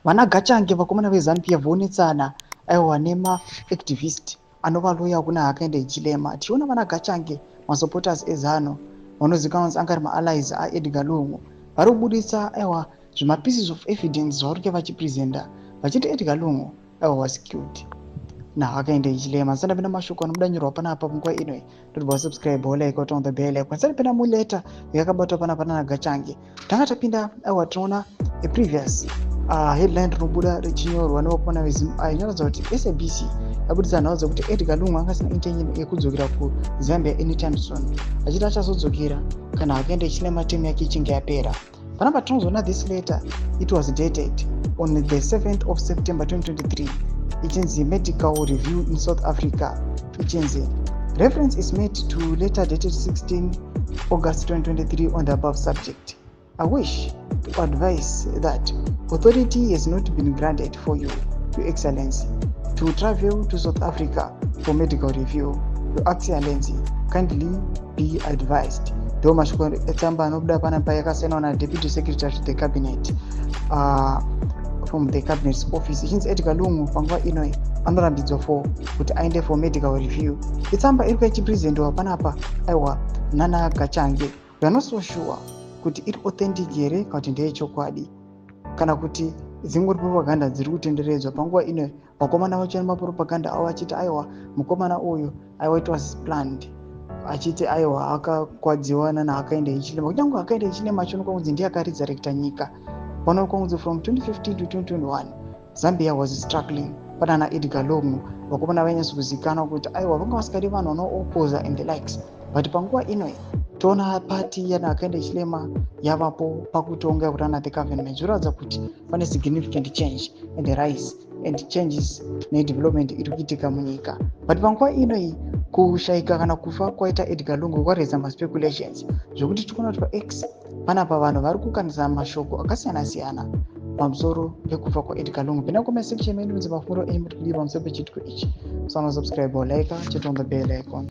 Vana Gachange, vakomana veZANU-PF, vonetsana, aiwa, nemaactivist anova loyal kuna Hakainde Hichilema. Tichiona vana Gachange, masupporters eZANU vanozivikanwa kunzi anga ari maallies aEdgar Lungu, vari kubudisa, aiwa, zvimapieces of evidence zvavari kunge vachipresenta vachiti Edgar Lungu, aiwa, was killed naHakainde Hichilema. Ndisati ndapinda mashoko anobuda nyorwa panapa munguva ino, ndobva wasubscribe, wolike, waturn on the bell icon. Ndisati ndapinda muleta yakabatwa panapa nana Gachange, tanga tapinda, aiwa, tinoona a previous headline rinobuda richinyorwa nevakomana veZim inoratidza kuti SABC yabudisa nhau dzekuti Edgar Lungu anga asina intention yekudzokera kuZambia anytime soon, achiti achazodzokera kana Hakainde Hichilema term yake ichinge yapera. Panapa tinozoona this letter. It was dated on the 7th of September 2023, ichinzi medical review in South Africa. Ichinzi reference is made to letter dated 16 August 2023 on the above subject. I wish to advise that authority has not been granted for you, Your Excellency, to travel to South Africa for medical review. Your Excellency, kindly be advised. Ndo mashoko etsamba anobuda panapa, yakasainwa naDeputy Secretary to the Cabinet, from the Cabinet's office, ichinzi Edgar Lungu panguva ino anorambidzwa for kuti aende for medical review. Itsamba iri kuichipresentwa panapa, aiwa, nana Gachange. We are not so sure kuti iri authentic here, kana kuti ndeyechokwadi, kana kuti dzingori propaganda dziri kutenderedzwa panguva ino. Vakomana vacho nemapropaganda avo vachiti, aiwa, mukomana uyu, aiwa, it was planned, achiti, aiwa, akakwadziwa nanaHakainde Hichilema. Kunyange Hakainde Hichilema achionekwa kunzi ndiye akaresurrecta nyika, panoonekwa kunzi from 2015 to 2021 Zambia was struggling. Panana Edgar Lungu, vakomana vainyatso kuzikanwa kuti, aiwa, vanga vasingadi vanhu vanoopposa and the likes. But panguva ino toona party yanaHakainde Hichilema yavapo pakutonga, kuruna the government. Zvoratidza kuti pane significant change and rise and changes nedevelopment iri kuitika munyika. But panguva ino kushayika kana kufa kwaita Edgar Lungu kwaraisa maspeculations, zvekuti tikuona kuti paX panapa vanhu vari kukandisa mashoko akasiyana-siyana pamusoro pekufa kwaEdgar Lungu. Pinda comment section medu, mudze mafungiro enyu muri kudii pamusoro pechiitiko ichi. Usana subscribe or like, turn on the bell icon.